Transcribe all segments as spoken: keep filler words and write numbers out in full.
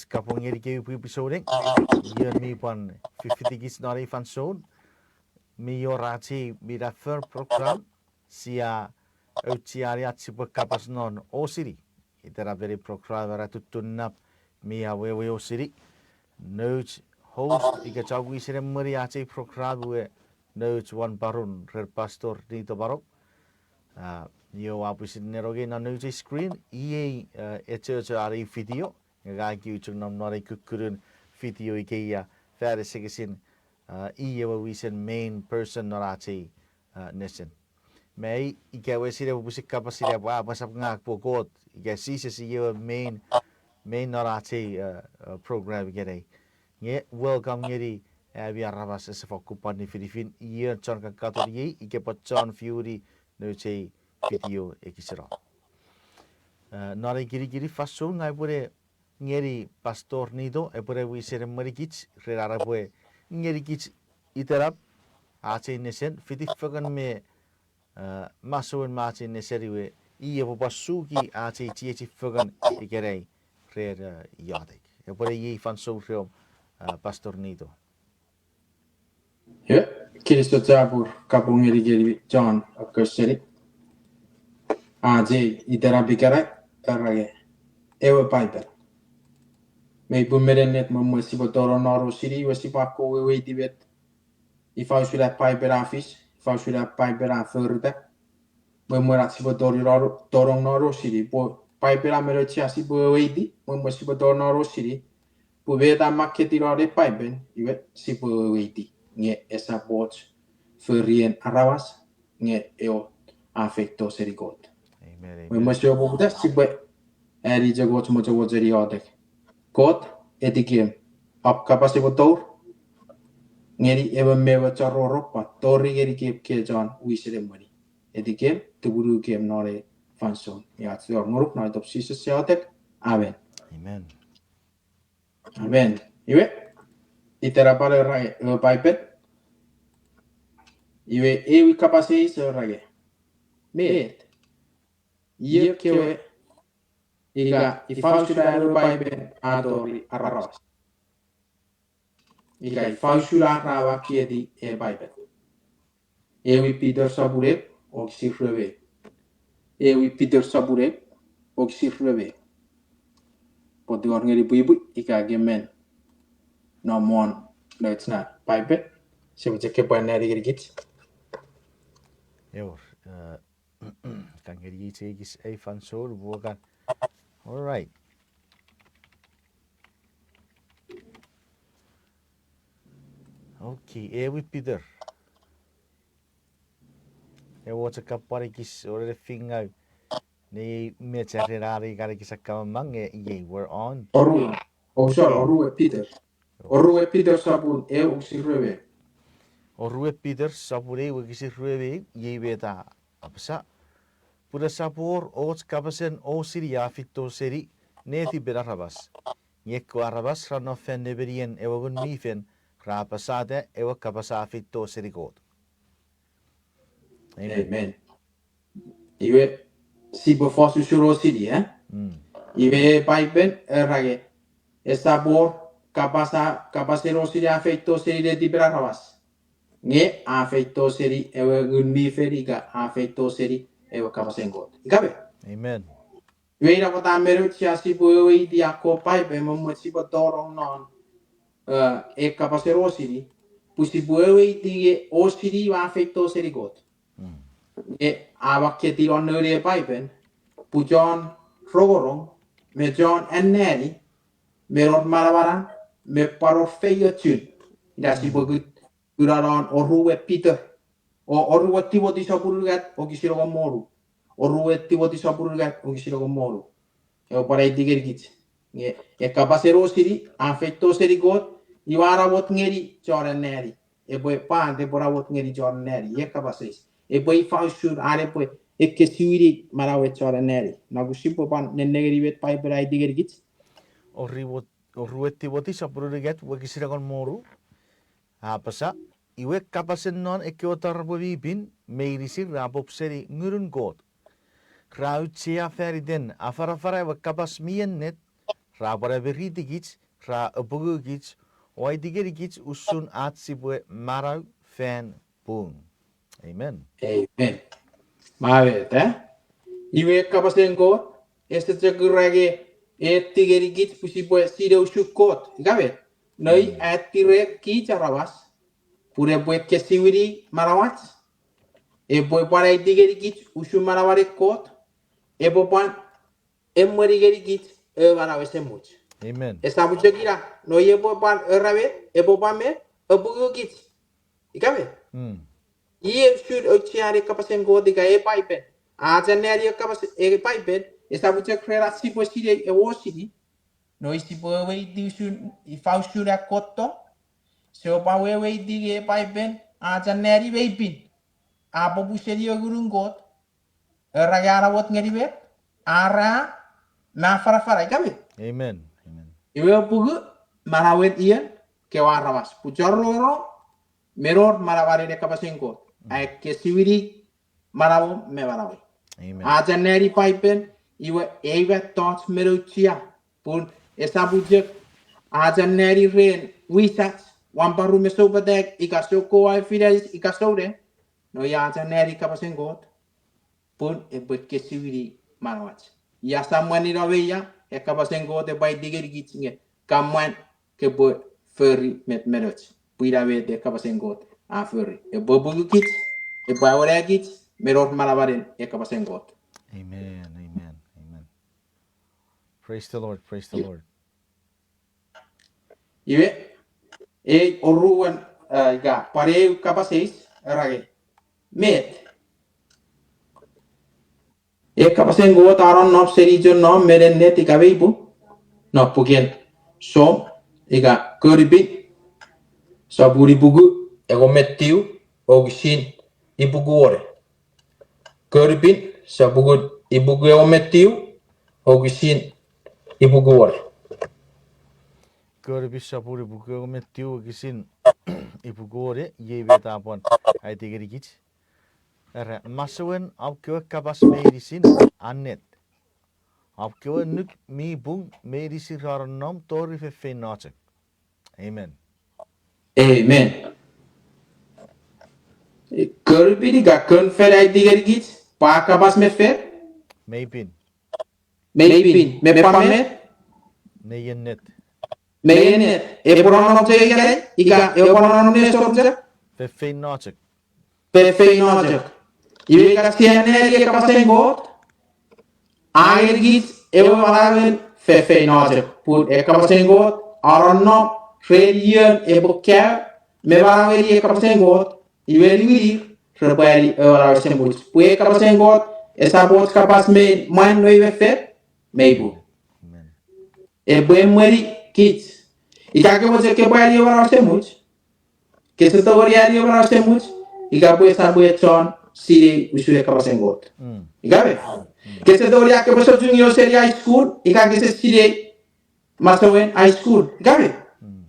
Kapong ngeni kewe pwipwi souneng, ion mi pwan fifitikich non ei fansoun, mi wor ach ei minafon program, sia aucheani ach sipwe kapas non osini. Itenapen ei program era Tutunnap mi Awewe Osini. Nouch host ika chon wisen emweni ach ei program iwe nouch won parun ren Pastor Nito Manong. Ah, io ua pwisin nenengeni non nouch ei screen, iei, eh, echocho an ei video, nge ngang ua chok nom non ei kukkunun video ikeia fan asengesin, ah, i ewe wisen main person non ach ei, ah, nesen. Me ika ewe sinei pwisin kapas ina pwe, ah, pwe esap ngang pwe Kot, ika Jises i ewe main, main non ach ei, ah, ah, program ikenai. Nge welcome ngeni ami aramas ese fokkun pwan nifinifin ion chon kakkaton iei ika pwan chon fiuni nouch ei video ekis ena. Eh, non ei kinikinin fansoun ngang upwene ngeni Pastor Nito epwene wisen emwenikich ren an epwe ngenikich itenap ach ei nesen fiti fengen me, eh, masouen me ach ei nesen iwe i epwe pwan suki ach ei chiechi fengen ikenai ren, eh, iotek. Epwene iei fansoun reom, eh, Pastor Nito. Iwe, kinisou chapur kapong ngenikemi chon akkauseni ach ei itenap ikenai, era nge ewe Paipen. Me pun mi ennet me mwen sipwe tonong non osini iwe sipwe akkom weweiti met ifa usun an Paipen a fis, ifa usun an Paipen a forita. Me mwen ach sipwe tonong non osini, pwe Paipen a men auchea sipwe weweiti, me mwen sipwe tonong non osini, pwe met a makketiw non ei Paipen iwe sipwe weweiti, nge esap och forien aramas, nge ew a feito seni Kot. Amen, amen. Me mwen sipwe poputa sipwe ani chok och mochomoch ren iotek. Kot, etikem, ap kapas epwe tour ngeni emon me emon chon rongorong pwan tori ngenikem kewe chon wisen emweni. Etikem, tumunukem non ei fansoun. Ach tingor ngonuk non iten Jises sia iotek. Amen. Amen. Amen. Iwe, itenapan era nge ewe Paipen. Iwe, ewe kapas eis era nge, met, iei kewe, ika ifa usun an ewe Paipen a tori aramas, ika ifa usun ar a makketiw ei Paipen. Ewe Peter sopun eu wokisin rue me ew. Ewe Peter sopun eu wokisin rue me ew. Pwe tingor ngeni pwipwi ika ke men nom won nouch na Paipen, sipwe chok pwan anneani ngenikich. Ewer, eh, kan ngeni ichekis ei fansoun pwe kan. All right. Okay, ewe Peter. Ewe chok kapwan ekis orene fingau. Ne mecha ren are kan ekis akkamamang nge iei we're on. Oru-, oh, sorry, orue Peter. Orue Peter sopun eu wokisin rue me ew. Orue Peter sopun eu wokisin rue me ew, iei met a apasa. Pun esap wor och kapasen osini a feito seni netipen aramas. Nge ekkewe aramas ra no fan nemenien ewe Ngun mi Fel ra apasata ewe kapas a feito seni Kot. Amen. Amen. Iwe, sipwe fos usun osini, eh? Mm. Iwe Paipen era nge esap wor kapas a, kapasen osini a feito seni netipen aramas. Nge a feito seni ewe Ngun mi Fel ika a feito seni ewe kapasen Kot. Ika me? Amen. Iwe ina pwata mi auchea sipwe weweiti akkom Paipen me mwen sipwe tonong non, eh, ei kapasen osini, pwe sipwe weweiti nge osini a feito seni Kot. Mm. Nge a makketiw non noun ei Paipen pwe chon rongorong me chon anneani me wor manamanan me pwan wor feiochun. Ina sipwe kut-, kuna non orue Peter, o orue Timoti sopun unungat wokisin engon me wonu. Orue Timoti sopun unungat wokisin engon me wonu. Ewe pwan aiti ngenikich nge ei kapasen osini a feito seni Kot, iwe a namot ngeni chon anneani. Epwe pwan, epwe namot ngeni chon anneani ei kapas eis. Epwe ifa usun an epwe ekkesiwini manauach chon anneani. Nge sipwe pwan nennengeni met Paipen a aiti ngenikich. Orue Timoti sopun unungat wokisin engon me wonu. A apasa, iwe kapasen non ekkewe taropwe mi pin meinisin ra pop seni Ngunun Kot. Ra auchea fan iten afanafana ewe kapas mi ennet, Ra pwan aperitikich, ra apungukich, o aiti ngenikich usun ach sipwe manau fan pung. Amen. Amen. Mavet, eh? Iwe kapasen Kot, ese chok ura nge, a aiti ngenikich pwe sipwe sinei usun Kot. Ika met? Noi, mm, a aiti ngenikich aramas pun epwe ekkesiwini manauach. Epwe pwan aiti ngenikich usun manauan Kot. Epwe pwan emweni ngenikich ewe manau esemuch. Amen. Esap chok ina, noi epwe pwan ura met, epwe pwan me, apungukich. Ika met? Mm. Iei usun auchean ei kapasen Kot ika ei Paipen. A chok anneani ei kapas, ei Paipen, esap chok ren ach sipwe sinei ewe osini. Noi sipwe weweiti usun, ifa usun an Kot tong. Sipwe pwan weweiti ei Paipen, a chok anneani mei pin. A popun seni ewe Ngunun Kot. Era nge a namot ngeni met, ara, me afanafana, ika met? Amen. Amen. Iwe puku, manauen ion, kewe aramas. Pwe chon rongorong, me wor manauan ei kapasen Kot. Mm. A ekkesiwini, manauom me manauei. Amen. A chok anneani Paipen, iwe ei mettoch mi auchea. Pun esap chok, a chok anneani ren wisach, wampa ru me soupatek, ika soukoa, e finance, ika souneng. Noi a chok anneani kapasen Kot. Pun epwe ekkesiwini manauach. Ia sa mwanino me ia, ei kapasen Kot epwe aiti ngenikich nge, ka mwan, kopwe fori met mi och. Pwe ina met ei kapasen Kot a fori. Epwe apungukich, epwe awenekich, me wor manamanen ei kapasen Kot. Amen, amen, amen. Praise the Lord, praise the Lord. Iwe, ei oruan, eh, ika, pwan eu kapas eis, era nge, met. Ei kapasen Kot a nonnom seni chon nom mi ennet ika mei pung? Non puken Som, ika Konipin, sopun ipuku engon me tiu, wokisin ipuku wone. Konipin, sopun ipuku engon me tiu, wokisin ipuku wone. Konipin sopun ipuku engon me tiu, wokisin ipuku wone, iei met a pwan aiti ngenikich. Era, masouen om kewe kapas meinisin a ennet. Om kewe annuk mi pung meinisin ra nonnom tori feinfeino chok. Amen. Amen. Konipin ika Konfen a aiti ngenikich pwe a kapas mi fen? Mei pin. Mei pin. Me pwan met? Mei ennet. Mei ennet. Epwe nonnom chok ikenai, ika epwe nonnom nesor chok? Feinfeino chok. Feinfeino chok. Iwe ika sia anneani ei kapasen Kot, a ngenikich ewe manauen feinfeino chok. Pun ei kapasen Kot a nonnom ren ion epwe kaeo me manaueni ei kapasen Kot, iwe niwinir repwe ani ewe manau esemuch. Pwe ei kapasen Kot esap och kapas mi mwan me fefet, mei pung. Amen. Epwe emweni kich. Ika kopwe chok kopwe ani ewe manau esemuch, kese tongeni ani ewe manau esemuch ika pwe esap chon sinei usun ei kapasen Kot. Mm. Ika met? Mm. Kese tongeni, a kopwe sochungio seni high school ika kese sinei masouen high school. Ika met? Mm.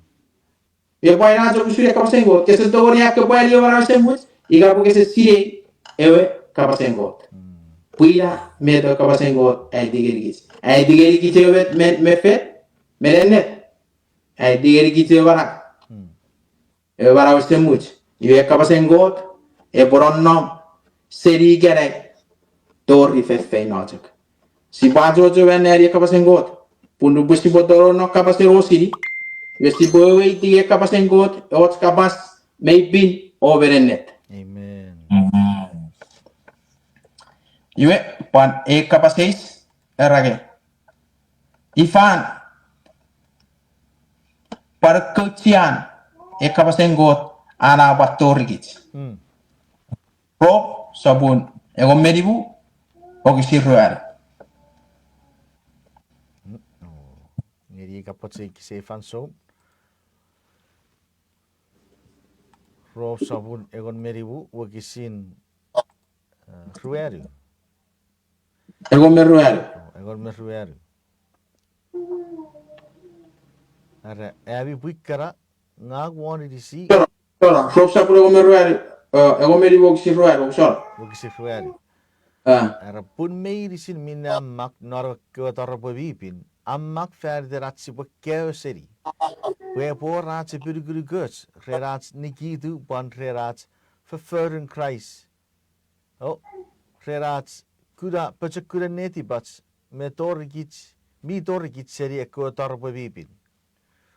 Epwe ina chok usun ei kapasen Kot, kese tongeni, a kopwe ani ewe manau esemuch ika pwe kese sinei ewe kapasen Kot. Mm. Pwe ina met ewe kapasen Kot a aiti ngenikich. A aiti ngenikich ewe met, met, mi fefet, mi ennet. A aiti ngenikich ewe manau. Mm. Ewe manau esemuch. Iwe ei kapasen Kot epwe nonnom seni ikenai tori feinfeino chok. Sipwe achocho ne anneani ei kapasen Kot. Pun nupwen sipwe tonong non kapasen osini, iwe sipwe weweiti ei kapasen Kot, och kapas mei pin o mi ennet. Amen. Iwe, pwan ei kapas eis, era nge, ifan pwan kauchian ei kapasen Kot a na pwan tori kich. Mm. Rom sopun engon me nimu, wokisin ruanu. Mm, o. Ngeni ei kapas eis ei fansoun. Rom sopun engon me nimu, wokisin, eh, ruanu. Engon me ruanu. O, engon me ruanu. Are, ami pwi kana, ngang won inisi. Sora, sora, Rom sopun engon me ruanu, eh, engon me nimu wokisin ruanu, sora. Wokisin ruanu. Era pun meinisin minne a mak non ekkewe toropwe mi pin, a mak faniten ach sipwe kaeo seni. Pwe epwe wor ach epinukunukoch ren ach nikitu pwan ren ach fofforun Kraist. O, ren ach kuna pochokunen netipach me torikich, mi torikich seni ekkewe toropwe mi pin.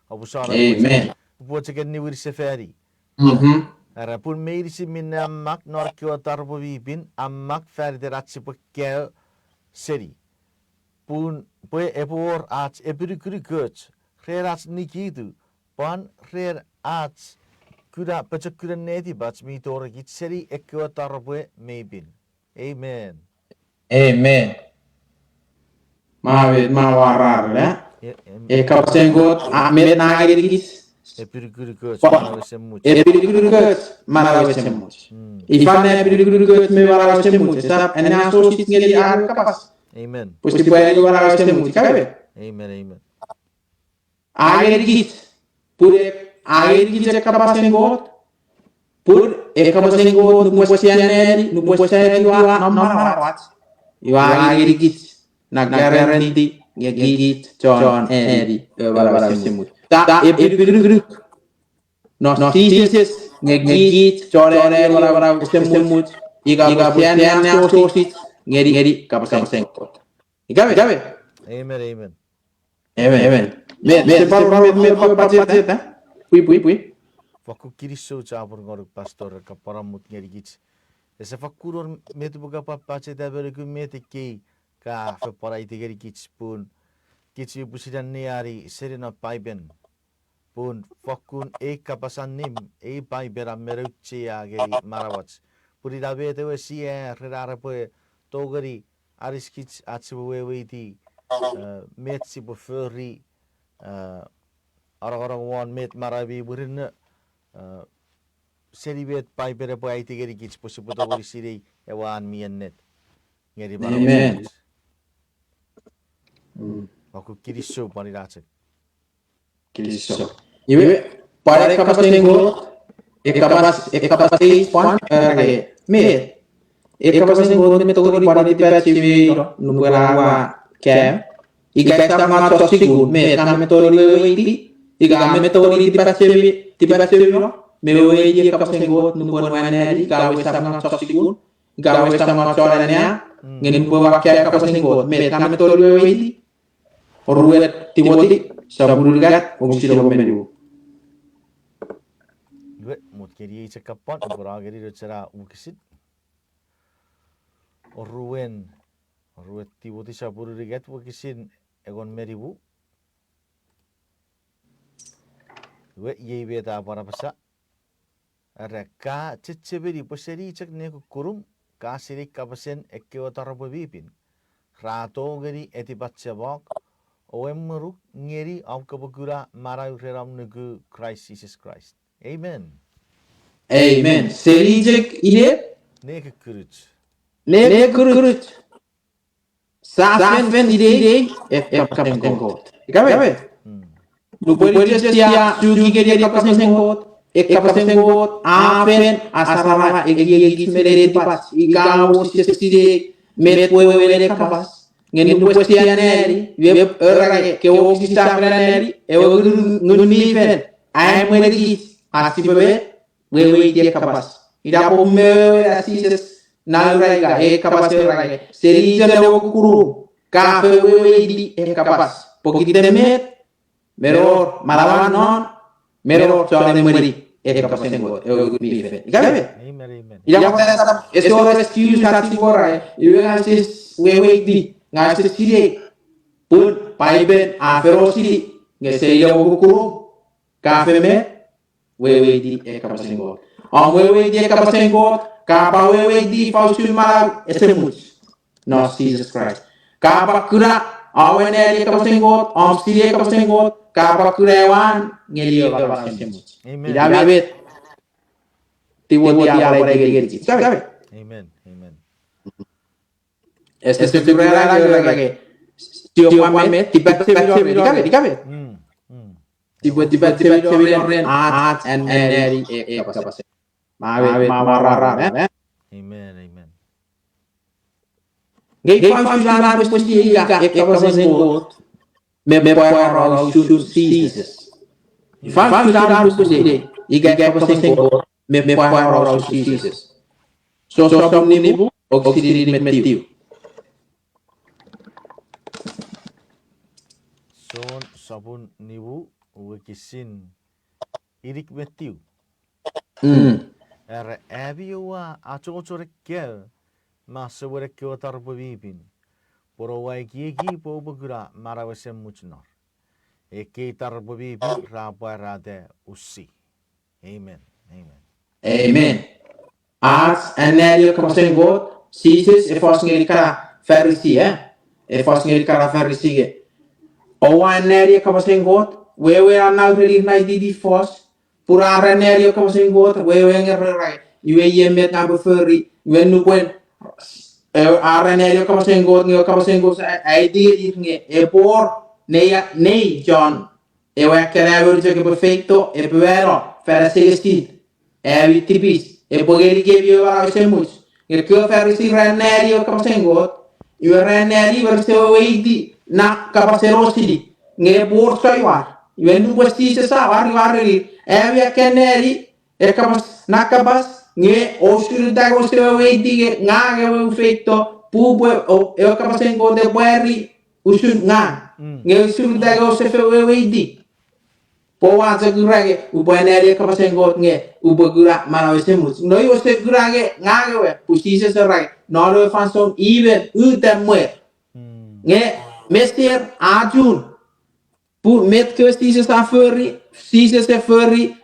Opusan pwe chok, pwe chok en niwin sefani. Era pun meinisin minne a mak non ekkewe toropwe mi pin, a mak faniten ach sipwe kaeo seni. Pun pwe epwe wor ach epinukunukoch ren ach nikitu pwan ren ach kuna pochokunen netipach mi torikich seni ekkewe toropwe mi pin. Amen. Amen. Ma met ma warar, e? E kapasen Kot, a, met na ngenikich? Epinukunukoch, manau esemuch. Epinukunukoch, manau esemuch. Ifa ne epinukunukoch me manau esemuch? Esap anneasochis ngeni ar kapas. Amen. Pwe sipwe ani manau esemuch, ika met? Amen, amen. A ngenikich, pun a ngenikich e kapasen Kot, pun e kapasen Kot nupwen sia anneani, nupwen sia etiwa non manauach, iwe a ngenikich na guarantee nge kich chon ani ewe manau esemuch. Ta epinukunuk non Jises nge kich chon ani ewe manau esemuch, ika pwe sia anneasochis ngeni kapasen Kot. Ika met? Amen, amen. Amen, amen. Met, met, se pwan, met, met, pwan, pwan, pwan, pwan, pwan. Pwi, pwi, pwi. Fakkun kinisou chapur ngonuk, Pastor, ka pwan amut ngenikich. Ese fakkun wor met upwe kan pwan pacheta me nukun met ekkei ka fen pwan aiti ngenikich pun kich mi pwisin anneani seni non Paipen. Pun fokkun ei kapas allim, ei Paipen a men auchea ngeni manauach. Pun ina met ewe sia ren ar epwe tongeni anisikich ach sipwe weweiti, eh, met sipwe fori, eh, anongonong won met manau mi murinno, eh, seni met Paipen epwe aiti ngenikich pwe sipwe tongeni sinei ewe an mi ennet ngeni manauach. Amen. Mm. Fakkun kinisou pwan ina chok. Kinisou. Iwe, pwan e kapasen Kot, e kapas, e kapas eis pwan, eh, met. E kapasen Kot mi tongeni pwan tipachem iro, nupwen a ua kaeo. Ika esap nge chon sukun, met, ka mi tongeni weweiti, ika mi tongeni tipachem, tipachem iro, me weweiti e kapasen Kot nupwen ua anneani, ika pwe esap nge chon sukun, ika pwe esap nge chon annea, nge nupwen ua kaeo kapasen Kot, met, ka mi tongeni weweiti. Oruen Timoti, sopun unungat, wokisin engon me nimu. Iwe, mut keni ei chok kapwan, upwe ra ngeni nouch ena wokisin. Oruen, oruen Timoti sopun unungat, wokisin engon me nimu. Iwe, iei met a pwan apasa. Era, ka chechemeni pwe seni chok nekukkunum ka sinei kapasen ekkewe toropwe mi pin, ra tongeni etipachemok o emwenuk ngeni om kopwe kuna manau ren om nuku Kraist Jises Kraist. Amen. Amen. Seni chok ine? Nekukkunuch. Nekukkunuch. Sa fen sinei e kapasen Kot. Ika met? Nupwen sia suki ngeni e kapasen Kot, e kapasen Kot a fen asarama ekiekich me netipach, ika mo sise sinei met wewen e kapas. Nge nupwen sia anneani, iwe era nge ekkewe wokisin sia fen anneani, ewe Ngun, Ngun mi Fel a emwenikich ach sipwe met, weweiti e kapas. Ina popun me wewe a Jises na ura ika e kapas era nge, seni chok nekukkunum ka fen weweiti e kapas. Pokiten met, me wor manauan non, me wor chon emweni e kapasen Kot, ewe Ngun mi Fel. Ika met? Ina pwata ese wor excuse ach sipwe era, iwe ngang use weweiti, ngang use sinei. Pun Paipen a fen osini, nge seni nekukkunum ka fen met, weweiti e kapasen Kot. Om weweiti e kapasen Kot, ka pwan weweiti ifa usun manau esemuch non Jises Kraist. Ka pwan kuna, om anneani e kapasen Kot, om sinei e kapasen Kot, ka pwan kuna ewe an ngeni ewe manau esemuch. Ina met Timoti a pwan aiti ngenikich. Ika met? Amen. Ese sukun era nge, sio pwan met, tipachem ino ren, ika met, ika met? Sipwe tipachem ino ren ach anneani e kapas. Ma, ma, ma, ma, amen. Amen, amen. Nge ifa usun an epwe sinei ika ekkapasen Kot me pwarano usun Jises? Ifa usun an epwe sinei ika ekkapasen Kot me pwarano usun Jises? Jon sopun nimu, wokisin inik me tiu. Jon sopun nimu, wokisin inik me tiu. Mm. Era, ami oua achocho ne kaeo me semwen ekkewe taropwe mi pin, pwe oua ekieki pwe oupwe kuna manau esemuch non. Ekkei taropwe mi pin ra pwarata usi. Amen. Amen. Amen. Ach anneani ewe kapasen Kot, Jises e fos ngeni kana Farisi, e? E fos ngeni kana Farisi nge, oua anneani ewe kapasen Kot, wewen a nau ren ir nai titi fos, pun ar anneani ewe kapasen Kot, wewen nge ra era, iwe iei met ngang upwe fori, iwe nupwen, e, ar anneani ewe kapasen Kot, nge ewe kapasen Kot a, aiti ngenir nge, epwe wor, nei, nei chon, ewe akkanaemon chok epwe feito, epwe mano fan asengesin, ami tipis, epwe ngenikemi ewe manau esemuch. Nge kewe Farisi ra anneani ewe kapasen Kot, iwe ra anneani iwe rese weweiti na kapasen osini. Nge epwe wor chon war. Iwe nupwen Jises a war, iwe a ereni, ami akkanneani ekkapas, na kapas, nge ousuluta nge ouse weweiti nge ngang ewe ua feito, pun epwe, o, ewe kapasen Kot epwe pwari usun ngang. Mm. Nge ousuluta nge ouse fen weweiti. Pwe oua chok ura nge upwe anneani ewe kapasen Kot nge upwe kuna manau esemuch. No, ouse kuna nge ngang ewe, pun Jises a era, non ewe fansoun imen uta mwer. Mm. Nge meser a chun. Pun met kewe Jises a fori, Jises e fori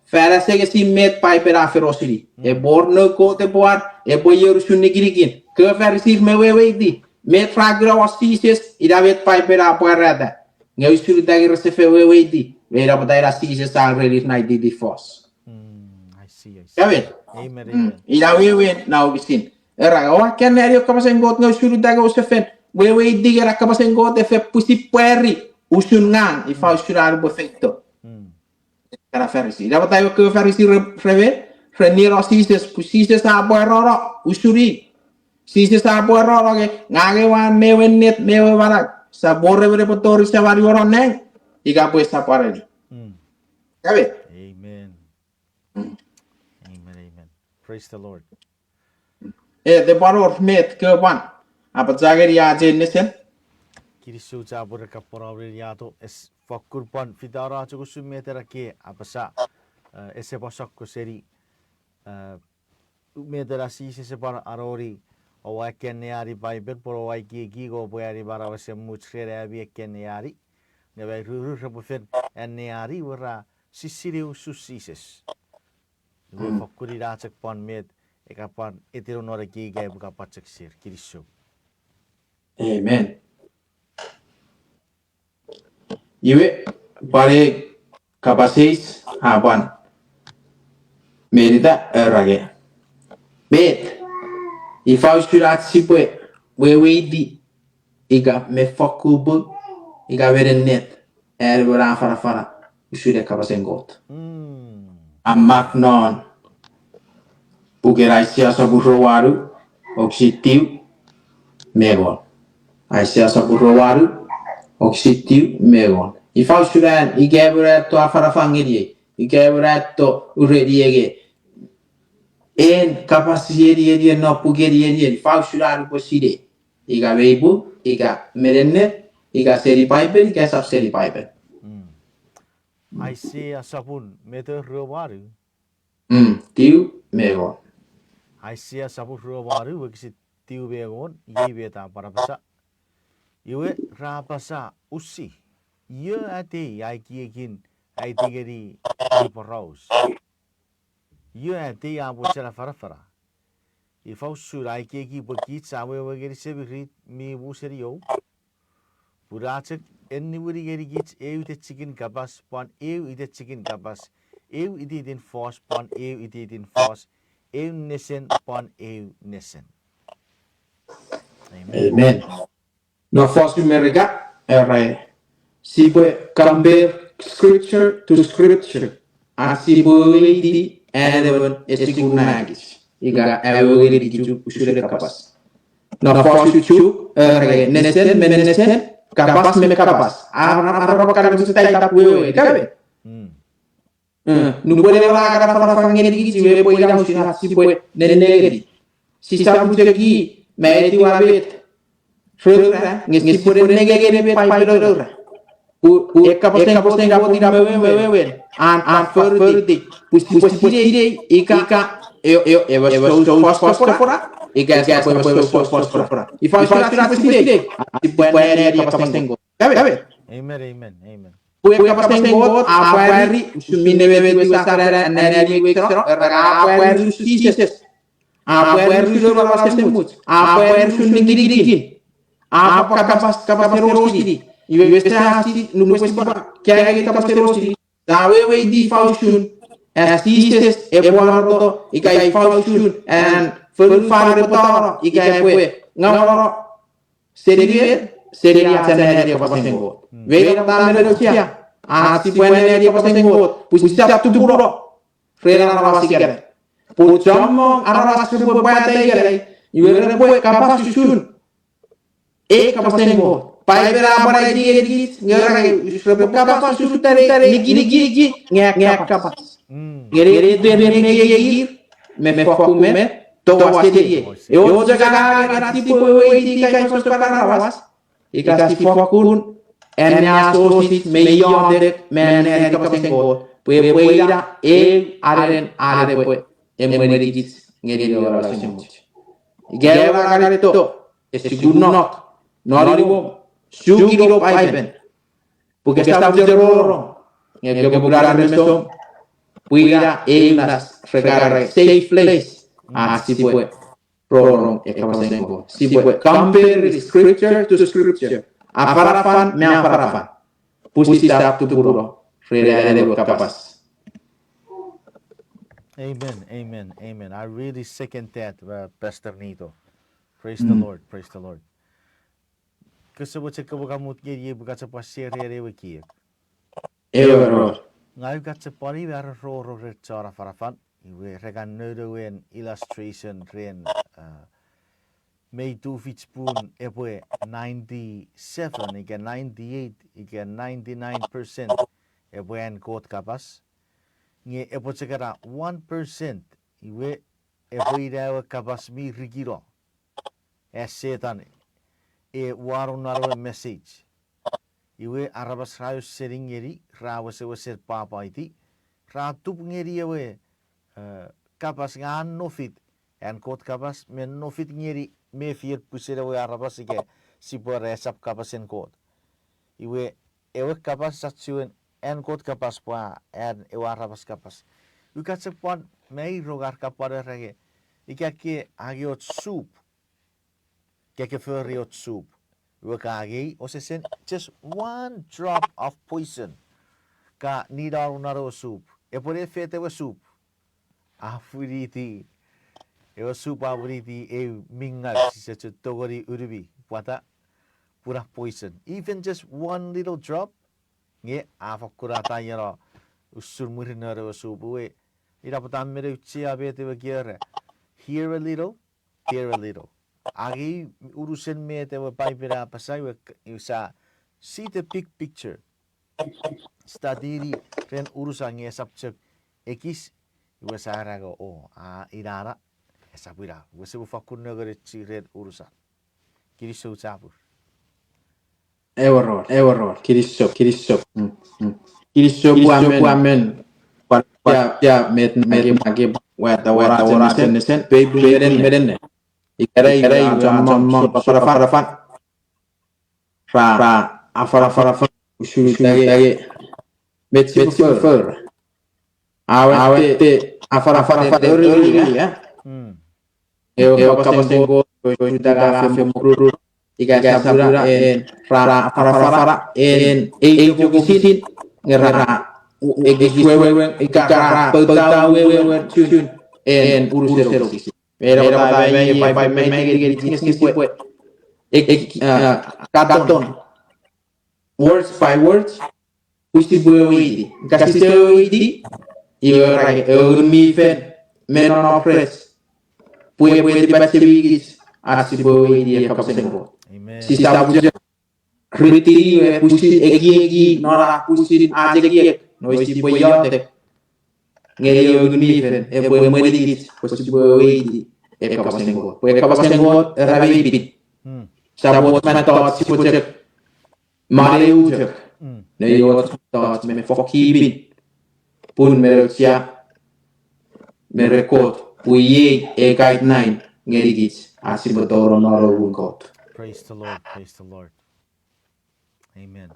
fan asengesin met Paipen a fen osuni. Mm. Epwe wor noun Kot epwe war, epwe ior usun nikinikin. Kewe Farisi me weweiti met ra kuna won Jises, ina met Paipen a pwarata. Nge ousuluta nge rese fen weweiti, me ina pwata ina Jises a ren ir nai titi fos. Mm, I see, I see. Amen. Amen, mm, amen. Ina wewen na wokisin. Era, oua akkanneani ewe kapasen Kot nge ousuluta nge ouse fen weweiti nge na kapasen Kot e fen pwisin pwari usun ngang, ifa, mm, usun an upwe feito. Mm. Kana Farisi. Ina pwata ewe kewe Farisi re, re me, re nino Jises, pun Jises a pwarano usuni. Jises a pwarano nge, ngang ewe an me ewe ennet me ewe manau. Sap wor emon epwe tori Seman we non nang ika pwe esap pwan eni. Mm. Amen. Amen. Mm. Amen, amen. Praise the Lord. E, te pwan wor met kewe pwan apachangeni ach ei nesen? Kinisou chapur, e kapwan aureniato, ese fokkun pwan fitano ach usun met ena ke apasa, e, ese pwan sokko seni, e, met ena Jises e pwan anoni, oua akkanneani Paipen pwe oua ekieki nge oupwe ani manau esemuch ren ami akkanneani. Nge mei ruru repwe fen anneani iwe ra sisini usun Jises. Iwe, mm, fokkun ina chok pwan met e kapwan etino non ekkei ika epwe kapachok sir. Kinisou. Amen. Iwe, pwan ei kapas eis a pwan menita era nge, met, ifa usun ach sipwe weweiti ika me fokkun pung ika me ennet an emon a afanafana usun ewe kapasen Kot? Mm. A mak non puken Aisea sopun rue wanu, wokisin tiu me engon. Aisea sopun rue wanu, wokisin tiu me engon. Ifa usun an ika emon a etto afanafan ngeniei, ika emon a etto ureniei nge en kapas eni eni, en no puken eni eni, ifa usun an upwe sinei ika mei pung ika me ennet, ika seni Paipen ika esap seni Paipen? Mm. Aisea sopun met, rue wanu? Mm, tiu me engon. Aisea sopun rue wanu, wokisin tiu me engon, iei met a pwan apasa. Iwe ra apasa usi, io atei a ekiekin aiti ngeni ei poraus? Io atei a mochen afanafana? Ifa usun a ekieki pwe kich a wewe ngeni semirit mi mu seni ou? Pun a chok eniwini ngenikich eu itechikin kapas pwan eu itechikin kapas, eu ititin fos pwan eu ititin fos, eu nesen pwan eu nesen. Amen. Amen. Non fosun Merika, era, sipwe compare scripture to scripture. Ach sipwe weweiti an emon ese kuna kich ika a wewe ngenikich usun ei kapas. Non fosun Chuuk, eh, nesen me nesen, kapas me kapas. Ar, ar, ar, kapas me kapas, wewe, kawe. Mm. Eh, nupwen ewe ra kan afanafan ngeni kich, iwe epwe ina usun ach sipwe nennengeni. Sisap chok i me etiwa met. Rora, nge sipwe nennengeni met Paipen e rora. Pwe, pwe, e kapasen Kot ina pwe wewen. An, an fori. Pwe sipwe sinei, ika, e, e, ewe sou fos kopwora. Ika, ika, ewe sou fos kopwora. Ifa, ifa, sipwe sinei. Sipwe nennengeni kapasen Kot. Kawe, kawe. Amen, amen, amen. Pwe kapasen Kot a pwari, usun minne met we sa kan anneani we seno, era a pwari usun Jises. A pwari usun ewe kapas esemuch. A pwari usun nikinikin. A pwari kapas, kapas eroskini. Iwe sa si, nupwen sipwe kapas eroskini. Sa weweiti ifa usun, as Jises epwe waroto, ika ifa usun, an fonufan epwe tano, ika epwe ngawono, seni met, seni ach anneani kapasen Kot. Mm. Weina pwata mi auchea, ach sipwe anneani kapasen Kot, pwe sisap tupuno ren aramas ikenai. Pwe chommong aramas repwe pwata ikenai, iwe repwe kapas usun ei kapasen Kot. Paipen a pwan aiti ngeni kich, nge ra, repwe kapas usun tane, niki, niki, niki, nge kapas. Mm. Nge ren, ren, ren, nge ir, me fokkun me, towa seni. Ewe chok angang ach sipwe weweiti ika ifa usun aramas. Ika si fokkun anneasochis me iotek me anneani kapasen Kot, pwe epwe ina eu anen an epwe emwenikich ngeni ewe kapas esemuch. Ika ewe ra kan eto, ese kunok, non iwom, suki non Paipen. Pwe kese ta uche roro, nge kopwe kuna re mesom, pwe ina eu nas re kan era safe place, ach sipwe rorong ei kapasen Kot. Sipwe compare scripture to scripture. Afanafan me afanafan. Pwe sisap tupuno ren an ewe kapas. Amen, amen, amen. I really second that, uh, Pastor Nito. Praise the Lord, praise the Lord. Kose mochen kopwe kamut ngeni ei pwe ka chok pwan share ewe kiek. Ewe ro. Ngang ua chok pwan iwe are roro ren chon afanafan. Iwe re kan nounou ewe illustration ren, uh, mei tufich pun epwe ninety-seven, ika ninety-eight, ika ninety-nine percent epwe an Kot kapas. Nge epwe chok ena one percent, iwe epwe ina ewe kapas mi rikino. As Setan e wano non ewe message. Iwe aramas ra ausening ngeni, ra wesewesen pwapwaiti, ra tup ngeni ewe, eh, kapas nge a nofit, an Kot kapas me nofit ngeni mefien pwisin ewe aramas ika sipwe era esap kapasen Kot. Iwe ewe kapas ach chiwen an Kot kapas pwe an ewe aramas kapas. Ua chok pwan mei rong ar ka pwan era nge, ika ke angei och soup, ke ke fori och soup, iwe ka angei osesen just one drop of poison, ka ninano non ewe soup, epwe ne fet ewe soup? A winiti, ewe soup a winiti eu mi ngau, sise chok tongeni unumi, pwata, pun a poison. Even just one little drop, nge a fokkun ataieno usun mwirin non ewe soup. Iwe, ina pwata mi auchea met ewe kiek era, here a little, there a little. Angei unusen met ewe Paipen a apasa, iwe, iwe sa see the big picture. Study-ni ren unusan nge esap chok ekis, iwe sa era nge, o, a, ina na, esap ina. Iwe sipwe fakkun nengeni ren unusan. Kinisou chapur. Ewer, ewer, kinisou, kinisou. Mm, mm. Kinisou pwe amen. Pwan, pwan, ya, met, met, ake, wata, wata, wata, nesen, nesen. Pei, pei, meren, meren. Ikerei, ikerei, a, chommong, chommong, soparafan. Ra, ra, afarafan, usun ita nge, met sipwe fori. Awe, te, afarafan, afarafan, ori, ori, ya. Mm. Ewe kapasen Kot, usuta ka fen mururu, ika sapura en, ra, afarafara, en, ei wokisin, nge ra, u, u, ekis wewen, ika ra, pouta wewen, chun, en, unusen wokisin. Mera pwata mei, e pai, pai, mei, mei, ngeni, ngeni, ngeni, sipwe, ek, ek, ah, katon. Words by words, pwe sipwe weweiti. Ika sise weweiti, iwe ra, ewe Ngun mi Fel, me non oppress. Pwe, pwe tipachem ikich, ach sipwe weweiti ei kapasen Kot. Sisap chok ritini ewe pwisin ekieki non ach pwisin ach ekiek, nge sipwe iotek ngeni ewe Ngun mi Fel epwe emwenikich pwe sipwe weweiti ei kapasen Kot. Pwe ei kapasen Kot era mei pin. Sap och mettoch sipwe chok manau chok. Nge och mettoch me fokkun pin, pun me auchea me ren Kot, pwe iei ei guideline ngenikich ach sipwe tonong non ewe muun Kot. Praise the Lord, praise the Lord. Amen.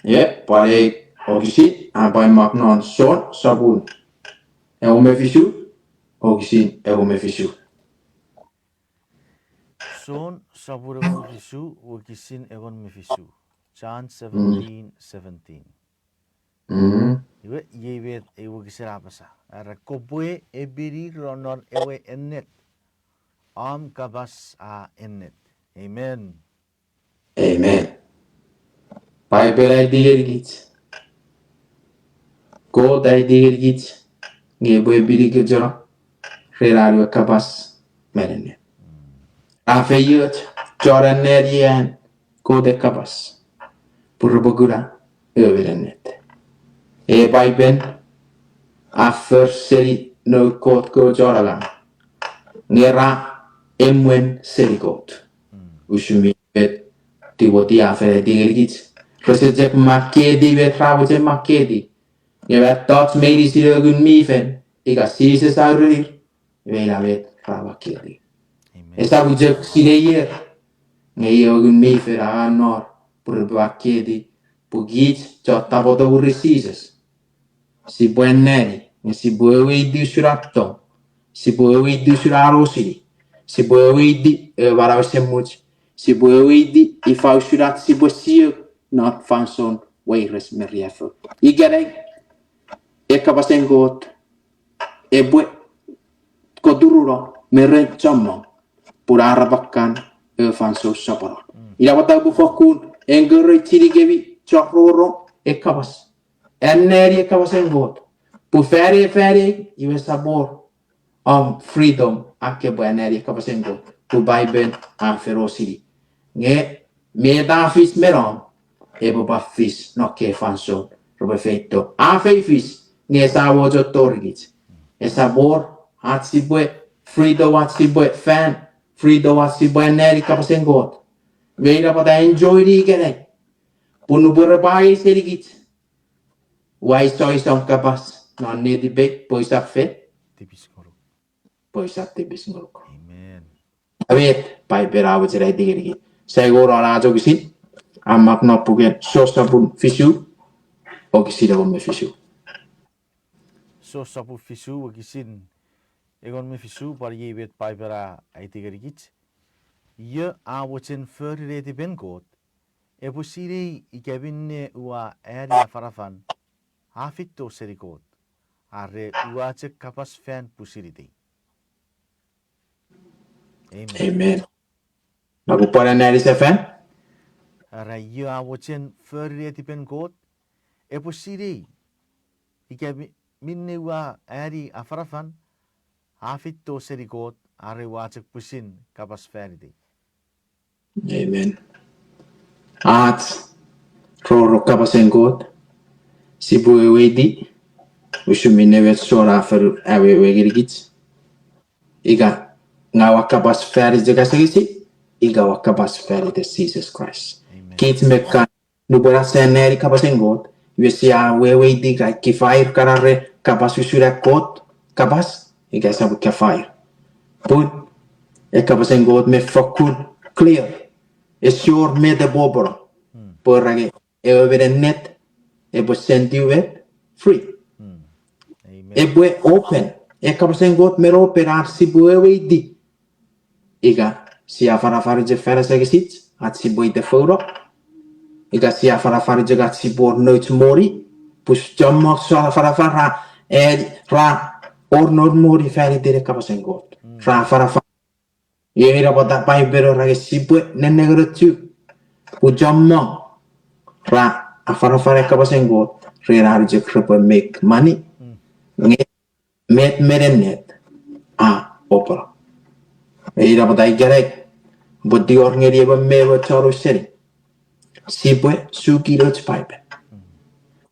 E, pwan ei wokisin a pwan mak non Jon sopun engon me fisu, wokisin engon me fisu. Jon sopun engon me fisu, wokisin engon me fisu. John seventeen seventeen. Iwe, iei met ei wokisin a apasa. Era, kopwe eminir non ewe ennet, om kapas a ennet. Amen. Amen. Paipel a aiti ngenikich, Kot a aiti ngenikich, nge epwe emini kich ren an we kapas mi ennet. A feioch chon anneani an Kot ei kapas pwe repwe kuna ewe mi ennet. Ei Paipel a for seni noun Kot kewe chon angang, nge ra emwen seni Kot. Usun mi met Timoti a fen aiti ngenikich, rese chok makketi met ra mochen makketi, nge mettoch meinisin ewe Ngun mi Fel ika Jises a urenir, iwe ina met ra makketi. Esap chok sineier, nge ewe Ngun mi Fel a nor pwe repwe makketi, pwe kich chon tapweto mwirin Jises sipwe anneani, nge sipwe weweiti usun an tong, sipwe weweiti usun an osini, sipwe weweiti ewe manau esemuch, sipwe weweiti ifa usun ach sipwe siwin non fansoun weires me riaffou. Ikenai, ei kapasen Kot epwe koturuno me ren chommong, pun arapakan ewe fansoun soponon. Ina pwata upwe fokkun encourage-ini kemi chon rongorong ei kapas, anneani ei kapasen Kot, pwe fan ei, fan ei, iwe esap wor om freedom an kopwe anneani ei kapasen Kot, pwe Paipel a fen osini. Nge met a fis me nom, epwe pwan fis non ekkei fansoun repwe feito. A fen fis, nge esap wor chon torikich. Esap wor ach sipwe freedom, ach sipwe fan, freedom ach sipwe anneani kapasen Kot. Iwe ina pwata enjoy-ni ikenai, pun nupwen repwe angei senikich, ua isoiso om kapas non netipei pwe usap fe, pwe usap tipis ngonuk. Met Paipel a mochen aiti ngenikich. Sia kouno ach wokisin, a mak non puken Jon sopun fisu, wokisin engon me fisu. Jon sopun fisu, wokisin engon me fisu, pwan iei met Paipel a aiti ngenikich. Io a mochen fori netipen Kot, epwe sinei ika minne ua ani afanafan a feito seni Kot, are ua chok kapas fan pwisin itei. Amen. Amen. Nge pwe pwan anneani sefan? Are io a mochen fori netipen Kot, epwe sinei ika mi-, minne ua ani afanafan a feito seni Kot, are ua chok pwisin kapas fan itei. Amen. Ach rongorong kapasen Kot, sipwe weweiti usun minne met Jon a fen awewe ngenikich. Ika ngang ua kapas fan iten asengesin, ika ua kapas fan iten Jises Kraist. Kich me kan, nupwen ach sia anneani kapasen Kot, iwe sia weweiti ika kifair kana ren kapas usun an Kot kapas, ika esap kifair. Pun ei kapasen Kot mi fokkun clear. Ese wor met epwe opono. Pwe ra nge ewe mi ennet epwe send you met free. Epwe open. Ei kapasen Kot mi open ach sipwe weweiti. Ika sia afanafan chok fan asengesich ach sipwe itefouno. Ika sia afanafan chok ach sipwe wor nouch moni. Pwe chommong chon afanafan ra, e, ra wor nour moni fan iten ei kapasen Kot. Ra afanafan. Iei ina pwata Paipel a era nge sipwe nenengeni chok. Pwe chommong ra afanafan ei kapasen Kot ren an chok repwe make money. Nge met mi ennet a opono. Ina pwata ikenai, pwe tingor ngeni emon me emon chon seni, sipwe suki nouch Paipen.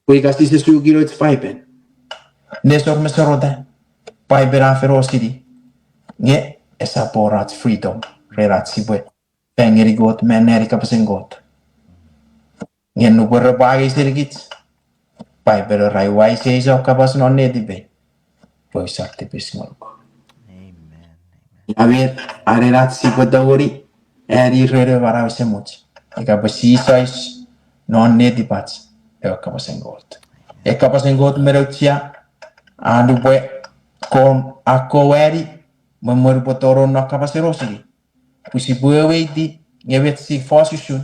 Pwe ika sise suki nouch Paipen, nesor me sorota, Paipen a fen osini, nge esap wor ach freedom ren ach sipwe fang ngeni Kot me anneani kapasen Kot. Nge nupwen repwe angei senikich, Paipen a era, ua iseis om kapas non netipei, pwe usap tipis ngonuk. Amen. Amen. Ina met, anen ach sipwe tongeni ani ren ewe manau esemuch, ika pwe sisais non netipach ewe kapasen Kot. E kapasen Kot mi auchea, a nupwen kom akkom ani, me mwen upwe tonong non kapasen osini, pwe sipwe weweiti nge met si fos usun,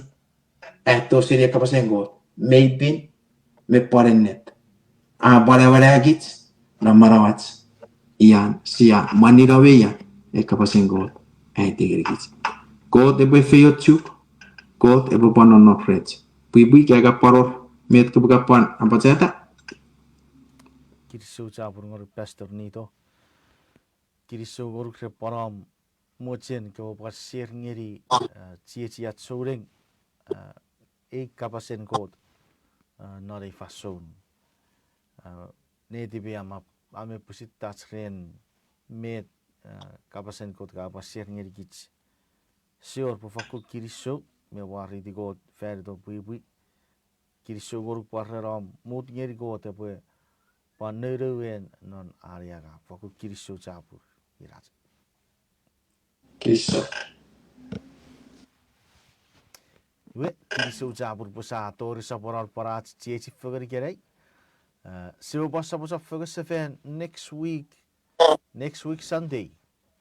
a tou seni ewe kapasen Kot mi pin me pwan ennet. A pwan awenakich non manauach, ian sia mwanino me ian ewe kapasen Kot a aiti ngenikich. Kot epwe efeiochuk, Kot epwe pwan nonnom rech. Pwipwi, ika ka pwan wor met kopwe ka pwan apachata? Kinisou chapur ngonuk Pastor Nito. Kinisou ngonuk ren pwan om mochen kopwe pwan share ngeni, eh, chiechiach souneng, eh, ei kapasen Kot, eh, non ei fansoun. Eh, netipei a, a me pwisin touch ren met, eh, kapasen Kot ka pwan share ngenikich. Sia wor pwe fakkun kinisou me mwareiti Kot fan itom pwipwi. Kinisou ngonuk pwan ren om mut ngeni Kot epwe pwan nounou en non ani angang. Fakkun kinisou chapur. Inach. Kinisou. Iwe, kinisou chapur pwe sa tori sopwonon pwan ach chiechi fengen ikenai. Eh, sipwe pwan sopwosop fengen sefan next week, next week Sunday.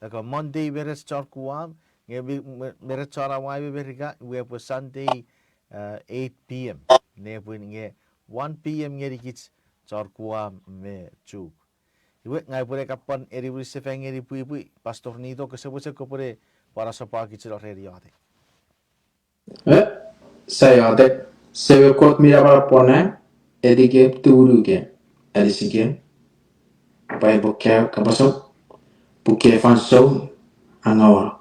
Ika Monday me rech chon Guam, nge mi-, me-, me rech chon Hawaii me Merika, iwe epwe Sunday, eh, eight p.m. Nepwin nge one p.m. ngenikich chon Guam me Chuuk. Iwe, ngang upwene kapwan eniwini sefan ngeni pwipwi, Pastor Nito, kose mochen kopwene pwan asopwakich non ren iotek. Eh, sia iotek. Semem Kot mi napanap won nang, etikem, tumunukem, anisikem, pwe aipwe kaeo kapasom, pwe ekkei fansoun angaua,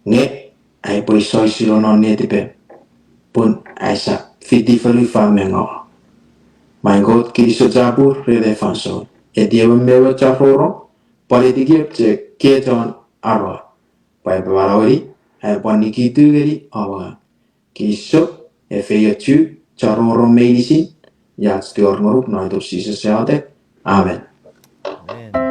nge aipwe isoisino non netipem, pun aisap fiti fonufan me ngaua. Maing Kot, kinisou chapur ren ei fansoun. Eti emon me emon chon rongorong, pwan etikem chok kewe chon arua, pwe aipwe manaueni, aipwe pwan nikitu ngeni om angang. Kinisou, efeiochu chon rongorong meinisin, ach tingor ngonuk non itom Jises sia iotek. Amen. Amen.